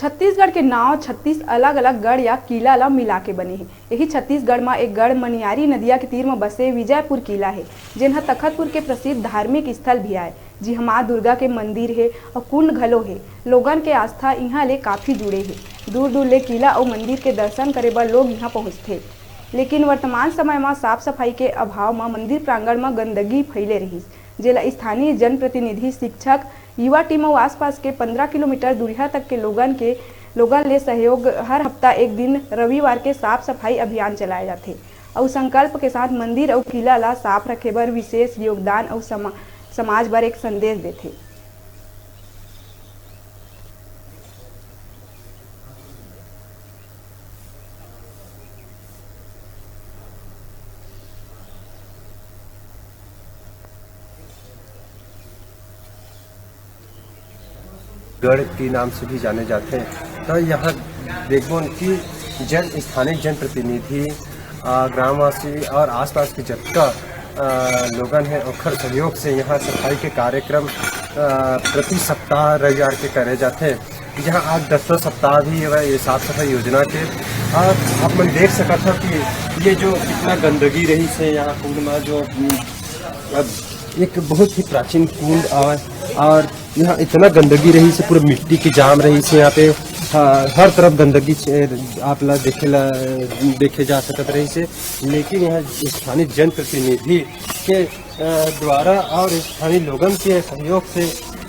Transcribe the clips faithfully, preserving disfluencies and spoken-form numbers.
छत्तीसगढ़ के नांव छत्तीस अलग-अलग गढ़ या किला ला मिला के बने हे। यही छत्तीसगढ़ म एक गढ़ मनियारी नदिया के तीर म बसे विजयपुर किला हे, जेन ह तखतपुर के प्रसिद्ध धार्मिक स्थल भी आय, जिहां मां दुर्गा के मंदिर हे अउ कुंड घलो हे। लोगन के आस्था इहां ले काफी जुड़े हे। दूर-दूर ले किला अउ मंदिर के दर्शन करे बर लोग इहां पहुंचथे। लेकिन वर्तमान समय म साफ-सफाई के अभाव म मंदिर प्रांगण म गंदगी फैले रहिस, जेला स्थानीय जनप्रतिनिधि, शिक्षक, युवा टीम अउ आसपास के पंद्रह किलोमीटर दूरिहा तक के लोगन के, लोगन ले सहयोग। हर हफ्ता एक दिन रविवार के साफ सफाई अभियान चलाए जाथे अउ संकल्प के साथ मंदिर अउ किला ला साफ रखे बर विशेष योगदान अउ समा-, समाज बर एक संदेश देथे। गढ़ के नाम से भी जाने जाते हैं। तो यहाँ देखबो कि जन, स्थानीय जनप्रतिनिधि, अ, ग्रामवासी और आसपास के जतका, अ, लोगन है, ओखर सहयोग से यहाँ सफाई के कार्यक्रम, अ, प्रति सप्ताह रविवार के करे जाते हैं। यहाँ आज दसवाँ सप्ताह भी है ये साफ सफाई योजना के। और आप मन देख सकत हो कि ये जो कितना गंदगी रही से यहाँ कुंड में, जो, उम, अब एक बहुत ही प्राचीन कुंड और, और यहाँ इतना गंदगी रही से, पूरे मिट्टी की जाम रही से यहाँ पे। हाँ, हर तरफ गंदगी से आप ला देखे ला, देखे जा सकत रही से। लेकिन यहाँ स्थानीय जनप्रतिनिधि के, अ, द्वारा और स्थानीय लोगन के सहयोग से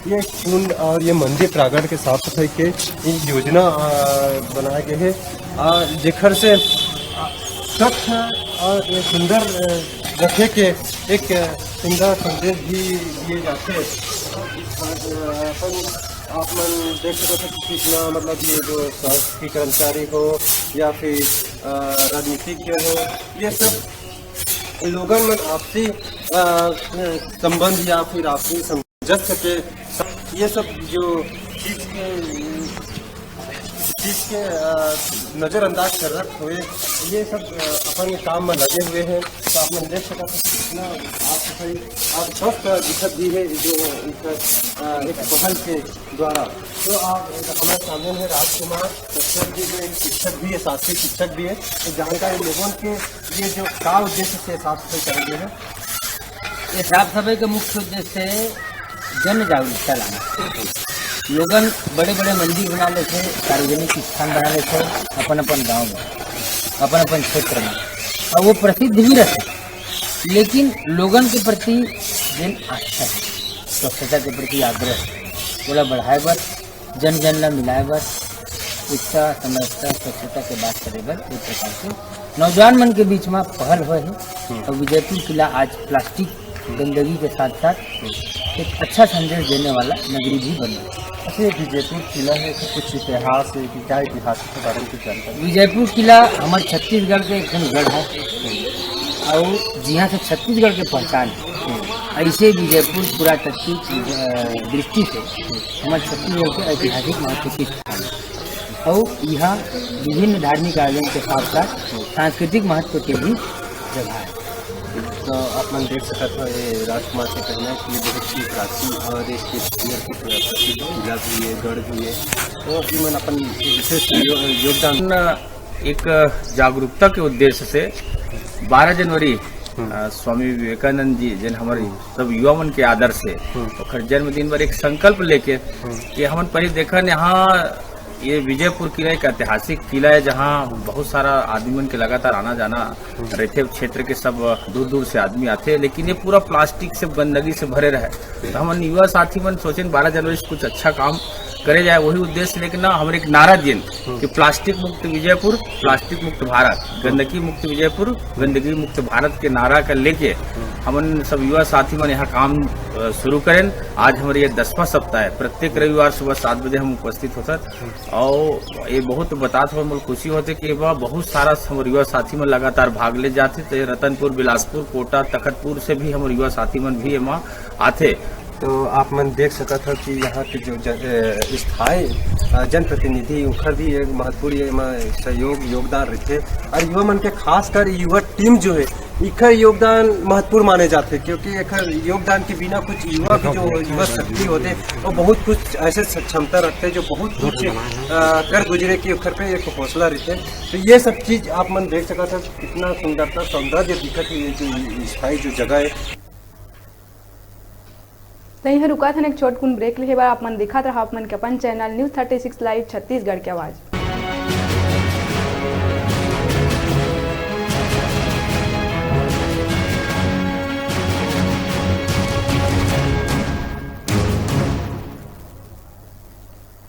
ये कुंड और ये मंदिर प्रांगण के साफ सफाई के ये योजना, अ, बनाए गए है, अ, जेखर से, अ, स्वच्छ और ये सुंदर, अ, रखे के एक सुंदर संदेश भी दिए जाते हैं। अ, अपन, आप मन देख सकते हो कि कितना, मतलब, ये जो शासकीय कर्मचारी हो या फिर, अ, राजनीतिक हो, ये सब लोगन मन आपसी, अ, संबंध या फिर आपसी सामंजस्य के, ये सब जो चीज के, चीज के, अ, नजरअंदाज करत हुए ये सब, अ, अपन काम में लगे हुए हैं। तो आप मन देख सकते हैं कितना साफ सफाई और स्वस्थ दिखत भी है, जो एक, अ, एक पहल के द्वारा। तो आप, हमारे सामने है राजकुमार कश्यप जी, जो एक शिक्षक भी है, शासकीय शिक्षक भी है। तो जानकारी लोगों के ये जो का उद्देश्य से साफ सफाई करेंगे है? ये साफ सफाई का मुख्य उद्देश्य है जन जागरूकता लाना। लोगन बड़े-बड़े मंदिर बना लेथे, सार्वजनिक स्थान बना लेथे अपन-अपन गांव में, अपन-अपन क्षेत्र में, और वो प्रसिद्ध भी रहथे, लेकिन लोगन के प्रति जेन आस्था है, स्वच्छता के प्रति आग्रह, ओला बढ़ाए बर, जन-जन ला मिलाए बर एकता, समरसता, स्वच्छता के बात करे बर एक प्रकार से नौजवान मन के बीच में पहल होए हे। हम्म। और विजयपुर किला आज प्लास्टिक गंदगी के साथ-साथ एक अच्छा संदेश देने वाला नगरी भी बन गया। अच्छा, ये विजयपुर किला है, इसका कुछ इतिहास है कि क्या इतिहास है, इसके बारे में कुछ जानकारी? विजयपुर किला हमारे छत्तीसगढ़ के एक ठन गढ़ है और जिहाँ से छत्तीसगढ़ के पहचान है, ऐसे विजयपुर पुरातात्विक, अ, दृष्टि से हमारे छत्तीसगढ़ के ऐतिहासिक महत्व के स्थान है। और यहाँ विभिन्न धार्मिक आयोजन के साथ-साथ सांस्कृतिक महत्व के भी जगह है। तो आप मन देख सकत हो, ये राजकुमार के कहना है कि ये बहुत ही प्राचीन और एक प्रसिद्ध किला भी है, गढ़ भी है। तो ये मन अपन विशेष यो-, योगदान। एक जागरूकता के उद्देश्य से बारह जनवरी, हम्म। अ, स्वामी विवेकानंद जी, जिन हमारे सब युवा मन के आदर्श है, हम्म। ओकर जन्मदिन पर एक संकल्प लेके हम्म। कि हमन पहले देखन यहाँ ये विजयपुर किला एक ऐतिहासिक किला है, जहाँ बहुत सारा आदमी मन के लगातार आना जाना हम्म। रहथे, क्षेत्र के सब दूर दूर से आदमी आथे, लेकिन ये पूरा प्लास्टिक से, गंदगी से भरे रहे। तो हमन युवा साथी मन सोचेन बारह जनवरी से कुछ अच्छा काम करे जाए, वही उद्देश्य लेके ना हमर एक नारा दिएन हम्म। कि प्लास्टिक मुक्त विजयपुर, प्लास्टिक मुक्त भारत, गंदगी मुक्त विजयपुर, गंदगी मुक्त भारत के नारा का लेके हम्म। हमन सब युवा साथी मन यहाँ काम, अ, शुरू करेन। आज हमारे ये दसवाँ सप्ताह है, प्रत्येक रविवार सुबह सात बजे हम उपस्थित होथन। और ये बहुत बतात हो, मोला खुशी होथे कि एमा बहुत सारा हमर युवा साथी मन लगातार भाग ले जाथे। तो ये रतनपुर, बिलासपुर, कोटा, तखतपुर से भी हमर युवा साथी मन भी एमा आथे। तो आप मन देख सकत हो कि यहाँ के जो ज-, अ, स्थायी, अ, जनप्रतिनिधि, उनकर भी एक महत्वपूर्ण एमा सहयोग, योगदान रहिथे। और युवा मन के, खासकर युवा टीम जो है, इखर योगदान महत्वपूर्ण माने जाथे, क्योंकि एखर योगदान के बिना कुछ युवा के जो युवा शक्ति होथे, वो बहुत कुछ ऐसे क्षमता रखथे, जो बहुत कुछ अ, कर गुजरे के ओखर पे एक हौसला रहिथे। तो ये सब चीज आप मन देख सकत हव, कितना सुंदरता, सौंदर्य दिखत हे ये जो स्थायी जो जगह है। तो यहाँ रुकत हन एक छोटकुन ब्रेक लेहे बर। आप मन देखत रहा आप मन के अपन channel news thirty six live Chhattisgarh के आवाज।